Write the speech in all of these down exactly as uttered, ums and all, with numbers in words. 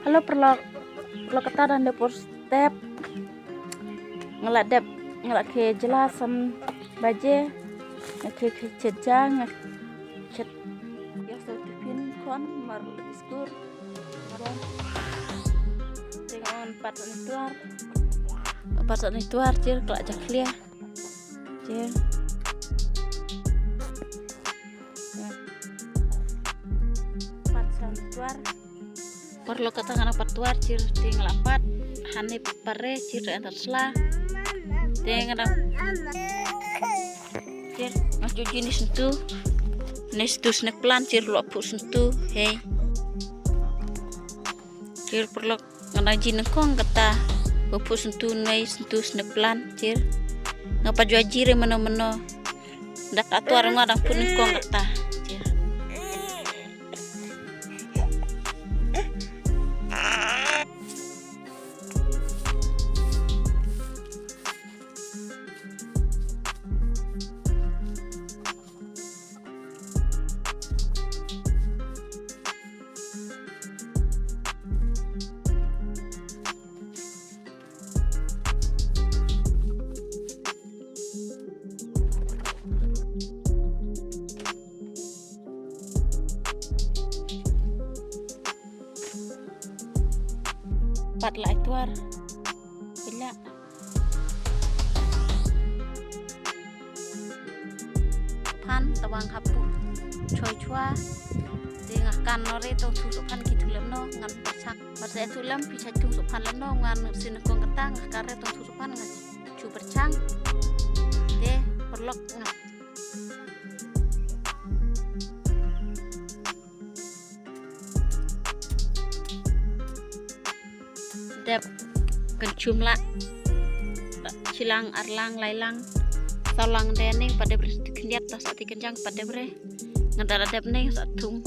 Hello paralok. Paralok, kata dang dep por step. Nga la dep, nga la khie jylla san baje. Nga khie khie chet ja, nga chet. Ïa sa tiffin khun mar skul. Te nga wan pat sa ni tuar. Pat sa ni tuar, jir ka la ja khlia. Jir. Pat sa ni tuar. Paralok, kata nga dang pat tuar, jir, te nga la pat. Hangne pare, jir, te entar sla. Te nga dang, jir, nga ju jinis ntu. Nai ntu snake plant, jir, lo phu ntu. Hei. Jir paralok, nga dang ji nyngkong kata. Ba phu ntu, nai ntu snake plant, jir. Nga pat ju ji re mano mano. Da tuar nga dang phu nyngkong kata. Jir. Pat la i tuar. Pila. Phan tawang hapu. Choi chua. Te nga kan no re tong thu su phan ki thu lem no ngan pyrchang. Ba se thu lem pi chai thu su phan lem no ngan sin kong kata nga kan re tong thu su phan ngan chu pyrchang. Te paralok nga. Dep kan chum la. Chilang, arlang, lailang. Salang de ne pat dep re khyndiat ta sa ti kynjang pat dep re. Nga da dep ne sa thung.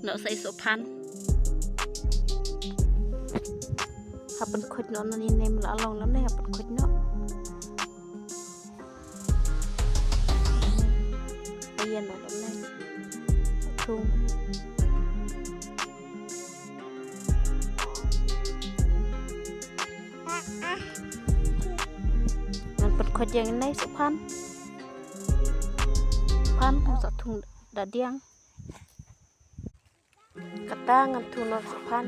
No sa i so phan. Hapan khoj no na ni ne mla long lam ne hapan khoj no. Ayan na lam ne. Thung. Ngan pynkhot ïa ngi nai sa phan. Phan sa thung da diang. Kata ngan thung noh sa phan.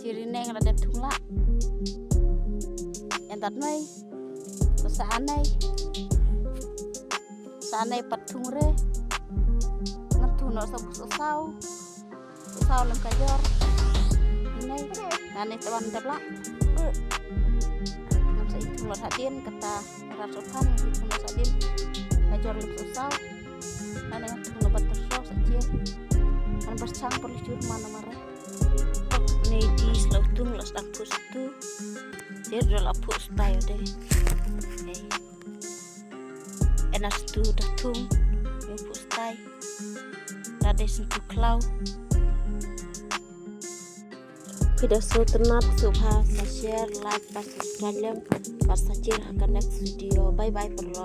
Chiri neng la dep thung la. Entat noi. Sa anai. Sa anai pat thung re. Ngan thung noh sa bus saw. Saw lem ka jor. Inai. Nane tawan dep la. Ngam sa i thung lot hadien kata rat so phan i thung lot hadien. Ka jor lem so saw. Nane thung lot bat so sa jir. Kan bas chang por li jur mana mara. Ne di slow thung lot dang pus tu. Jir dol apus tayo de. Ena stu da thung. Yung pus tay. Da de sentu klau. Phi da sngewtynnat sngewbha sa share, like bad subscribe lem bad sa jir ha ka next video. Bye bye paralok.